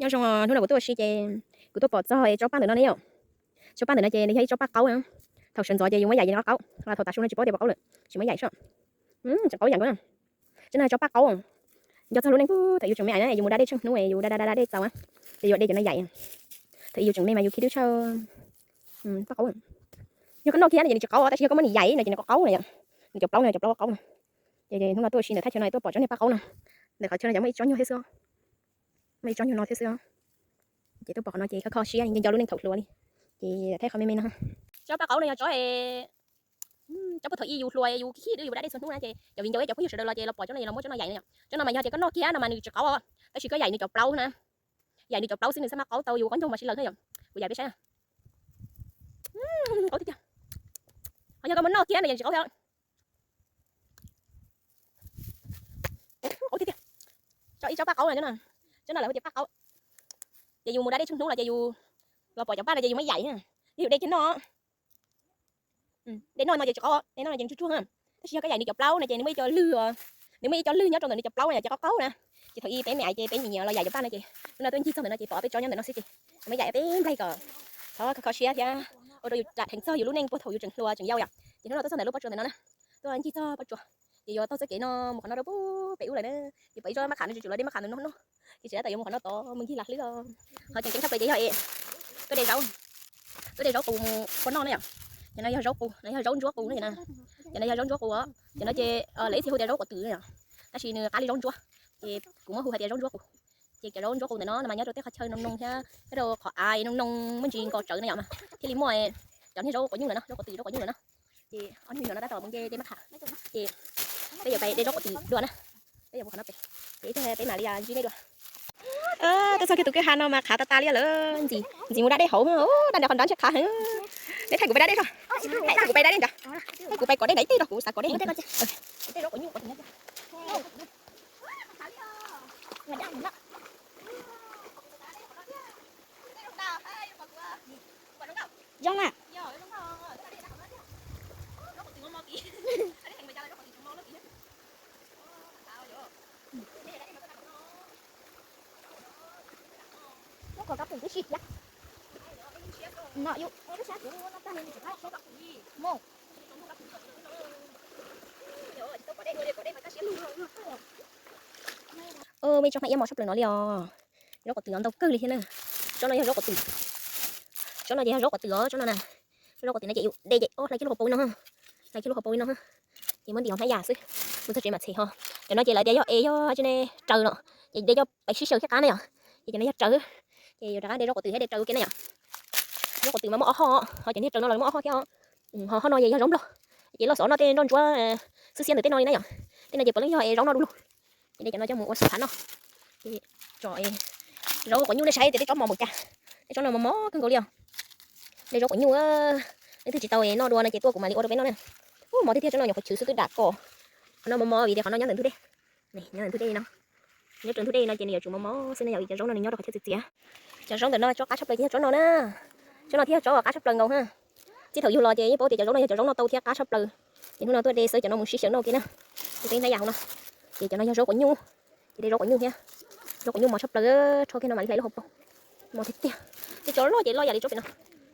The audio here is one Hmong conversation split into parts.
Zoo, hnub no kuv tuaj ua si ces kuv tuaj pom txog tsob paj ntawm no ne yom. Tsob paj ntawm no ces nws yog ib tsob paj qaub. Thaum sawv ntxov ces yus muab yaim ces nws qaub qaub, thaum tas su no tsis paub tias puas qaub lawm, tsis muab yaim soj. Tseem qaub yam nkaus. Tsob no tsob paj qaub. Nco txog lub neej thaum yus tseem me na, yus mus da dej tsheej hnub, yus da da da dej txaus, ces yuav de cov no yaim. Thaum yus tseem me mas yus khib dwb tshaj. Paj qaub. Yog koj noj kiag no ces nws tsis qaub, tab sis yog koj muab nws yaim no ces nws qaub qaub na yom. Nws cov plaub no, cov plaub qaub na. Ces hnub no tuaj ua si ntawm thaj chaw no tuaj pom tsob niag paj qaub no. Ntawm qhov chaw no ces muaj ib tsob nyuag thiab xwb. Muaj ib tsob nyuag no thiab xwb. Ces tuaj pom qhov no ces kho kho siab nco nco lub neej thaum hluas li. Ces thaij qhov me me no. Tsob paj qaub no yog tsob, tsob puag thaum ub yus hluas yus khib dwb yus da dej txhua hnub na ces cov viv ncaus cov phooj ywg sawv daws los ces los pom tsob no los muab tsob no yaim na yom. Tsob no mas yog tias koj noj kiag no mas nws tsis qaub, tab sis koj yaim nws cov plaub na. Yaim nws cov plaub xwb nws xab mab qaub tau yus qaub ncaug mas sib laws thiab yom. Kuv yaim peb saib. Qaub tiag tiag. Ho yog koj muab noj kiag no ces tsis qaub thiab. Qaub tiag tiag. Tsob ib tsob paj qaub no, tsob no lawv hu tias paj qaub. Ces yus mus da dej tsheej hnub los ces yus los pom cov paj no ces yus muab yaim, yus de kiag noj. De noj no ces tsis qaub, de noj no ces tsuag tsuag. Tab sis yog koj yaim nws cov plaub no ces nws muaj ib co lwg, nws muaj ib co lwg nyob rau ntawm nws cov plaub no ces qaub qaub na. Ces thaum ub peb me aiv ces peb nyiam nyiam los yaim cov paj no ces hnub no tuaj ncig txog ntawm no ces pov peb tsob nyob ntawm no xwb ces muab yaim peb nplaig kom thov kho kho siab thiab ua rau yus lam dheev txog yus lub neej puag thaum yus tseem hluas tseem yau yom. Ces hnub no tuaj txog ntawm lub pob tsuas ntawm no na, tuaj ncig txog pob tsuas ces yuav taug txoj kev no mus qhov no rau pem ub lawm na. Ces pom ib tsob mab qham no tsuas los dej mab qham no no no, ces tsis tas yuav mus qhov no tod mus ncig lam hlwb os. Qhov tseem ceeb tshaj plaws ces yog es tuaj de zaub, tuaj de zaub qus mus ua noj na yom. Ces no yog zaub qus, no yog zaub ntsuab qus na. Ces no yog zaub ntsuab qus os, ces no ces lawv ib txhia hu tias zaub quav twm na yom, tab sis nws qab li zaub ntsuab, ces kuv muab hu hais tias zaub ntsuab qus. Ces cov zaub ntsuab qus ntawm no mas nyob rau tej qhov chaw noo noo thiab, nyob rau qhov av noo noo muaj ntsis nkaus tsawv na yom, thiaj li muaj cov niag zaub quav nyuj lawm no, zaub quav twm zaub quav nyuj lawm no. Ces ob niag me nyuam no tab tom mus nce dej mab qham, ces peb yuav pais de zaub quav twm dua na. Peb yuav mus qhov no pem, ces peb mam li ncig nej dua. Tuaj txog kiag tus kwj ha no mas qhav tas tas li lawm, ntxim mus da dej hauv, da nrad qhov nrad ntshe qhav heev. Neb thaij kuv pais da dej tso, kuv pais da dej nrad, kuv pais kov dej nrad ib teg tso, kuv xav kov dej. Zoo na. Muaj ib tsob hmab iab mos tshaj plaws no li os. Zaub quav twm ntau kawg li thiab na. Tsob no yog zaub quav twm. Tsob no ces yog zaub quav twm os, tsob no na. Zaub quav twm no ces yus de ces hlais kiag lub hauv paus li no, hlais kiag lub hauv paus li no, ces muab ntim hauv hnab yas xwb. Mus txog tsev mam txhem ho. Cov no ces lawv tias yog es yog tsis ne raws no, ces de coj pais sib xyaw thiaj qab na yom. Ces cov no yog raws, ces yuav rov qab de zaub quav twm thiab de raws ua ke na yom. Zaub quav twm mas muaj ob hoj, ho cov niag raws no los muaj ob hoj thiab os. Ho hoj no ces yog zaub nplog, ces loj xov noj tej nroj ntsuab xwb xiab ntawm tej no li na yom. Tej no ces puav leej yog es zaub noj du lug. Ces de cov no coj mus ua xav phav noj. Ces tsom zaub quav nyuj nej saib tias tej tsob mos npaum cas. Tej tsob no mos mos kawg nkaus li os. De zaub quav nyuj, leej twg tsis tau noj dua no ces tuaj kuv mam li ua rau peb noj na. Ub, mos tiag tiag, tsob no nyuam qhuav chwv xwb twb dam kos. Qhov no mos mos vim tias qhov no nyob ntawm ntug dej. Nyob ntawm ntug dej no, nyob rau ntug dej no ces nws yuav tsum mos mos xwb na yom, vim cov zaub no nws nyob rau qhov chaw txias txias. Cov zaub ntawm no tsob qab tshaj plaws ces yog tsob no na. Tsob no thiaj yog tsob qab tshaj plaws nkaus na. Txij thaum yus los ces yeej paub tias cov zaub no yog cov zaub noj tau thiab qab tshaj plaws. Ces hnub no tuaj de xwb cov no mus sib xyaw noj ua ke na. Tus teb hnab yas hauv no. Ces cov no yog zaub quav nyuj. Ces de zaub quav nyuj thiab. Zaub quav nyuj mos tshaj plaws, rho kiag no mam li hlais lub hauv paus. Mos tiag tiag. Tej tsob loj ces loj yam li tsob pem no.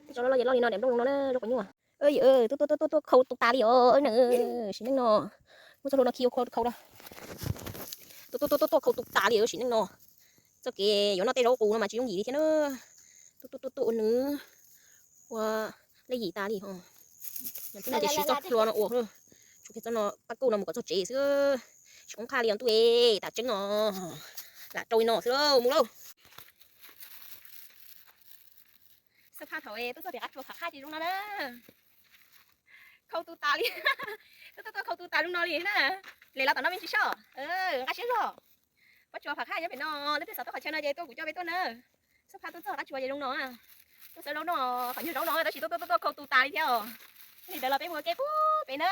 Tej tsob loj loj ces loj li no daim nplooj no na, zaub quav nyuj. Tuaj tuaj tuaj tuaj khau tus tas li os na. Sim neej no muab txoj hlua no khi ua khau khau rau. Tuaj tuaj tuaj tuaj khau tus tas li os sim neej no. Txoj kev yuav noj tej zaub qus no mas tsis yooj yim li thiab na. Tuaj tuaj tuaj tuaj ua nws ua lej yim tas li ho. Tib no ces siv txoj hlua no ua, tsum kiag txoj no paj kauj no mus kom txog tsev xwb. Tsis qoob qhaj li os ntuj, tam tseeb no lam rau li no xwb mus lauj. Xab phaj thaum tuaj txog pem qab tsuas pham qhaj ces zoo no na. Khau tus tas li. Tuaj tuaj tuaj khau tus tas zoo no li na. Les los tom no me ntsis soj. Nqa siab zog. Pob tsuas pham qhaj nyob pem no, leej twg xav tuaj qhov chaw no ces tuaj kuv coj peb tuaj na. Xab phaj tuaj txog qab tsuas ces zoo no. Tuaj xawb zaub no, qhov nyuag zaub no tab sis tuaj tuaj tuaj tuaj khau tus tas li thiab os. Li ntawd los peb mus ua ke pub pem na.